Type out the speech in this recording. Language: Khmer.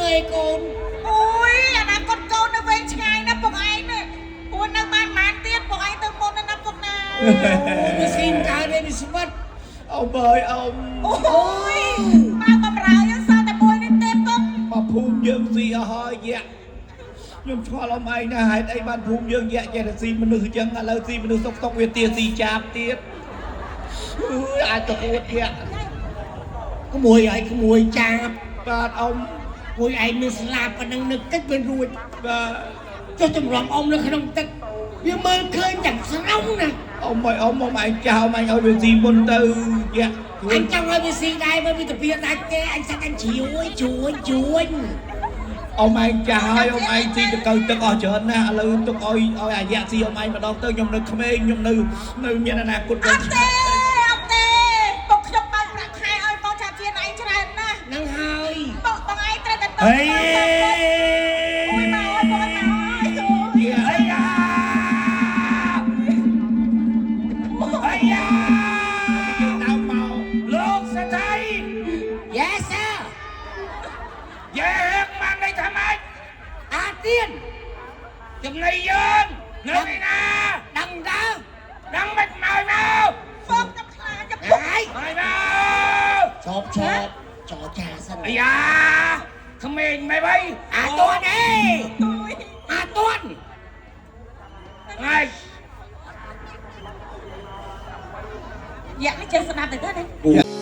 មើលឲ្យកូន អូយអនាគតកូននៅវែងឆ្ងាយណាស់ពុកឯងនេះពួននៅបានប៉ុន្មានទៀតពុកឯងទៅមុនណាស់ពុកណា វាស៊ីមិនកើតទេវាស្វិត អ៊ំអើយអ៊ំ អូយមកបំរើយើងសល់តែមួយនេះទេពុក មកភូមិយើងស៊ីអស់ហើយយៈខ្ញុំឆ្ងល់អ៊ំឯងណាហេតុអីបានភូមិយើងយៈចេះតែស៊ីមនុស្សអញ្ចឹងឥឡូវស៊ីមនុស្សសុកសុកវាទាស៊ីចាបទៀតអើយអាចទៅអួតយៈ ក្មួយឲ្យក្មួយចាប បាទអ៊ំ ក្មួយឯងមានស្លាបប៉ុណ្ណឹងនឹកទឹកវារួច បាទ ចុះតម្រាំអ៊ំនៅក្នុងទឹកវាមើលឃើញទាំងស្រុងណា អ៊ំអើយអ៊ំអ៊ំឯងចោលអ៊ំឯងឲ្យវាស៊ីមុនទៅយៈ អញចង់ឲ្យវាស៊ីដែរមើលវាទៅពីដាច់ទេអញសាច់អញជ្រួយជួញជួញ អ៊ំឯងចាស់ហើយអ៊ំឯងស៊ីចកៅទឹកអស់ច្រើនណាស់ឥឡូវទុកឲ្យឲ្យអាយៈស៊ីអ៊ំឯងម្ដងទៅខ្ញុំនៅក្មេងខ្ញុំនៅនៅមានអនាគត អត់ទេអត់ទេពុកខ្ញុំបើកប្រាក់ខែឲ្យបងឆាជាឯងច្រើនណាស់ ហ្នឹងហើយ ពុកបងឯងត្រូវតែទៅ ហេ អូយមកអើយពុកឯងមកអើយអូយ អាយ៉ាអាយ៉ា ដើមមក លោកសេដ្ឋី Yes sir យើងបានន័យថាម៉េច អាទៀន ចំណៃយើងនៅឯណា ដឹងតើ ដឹងមិនមកមក ពុកខ្ញុំខ្លាចពុក ហើយ មកមក ឈប់ឈប់ចរចាសិន អាយ៉ាក្មេងមិនបី អាតន់អេ អូយ អាតន់ ហើយ យ៉ាក់នេះចេះស្ដាប់ទៅទេណា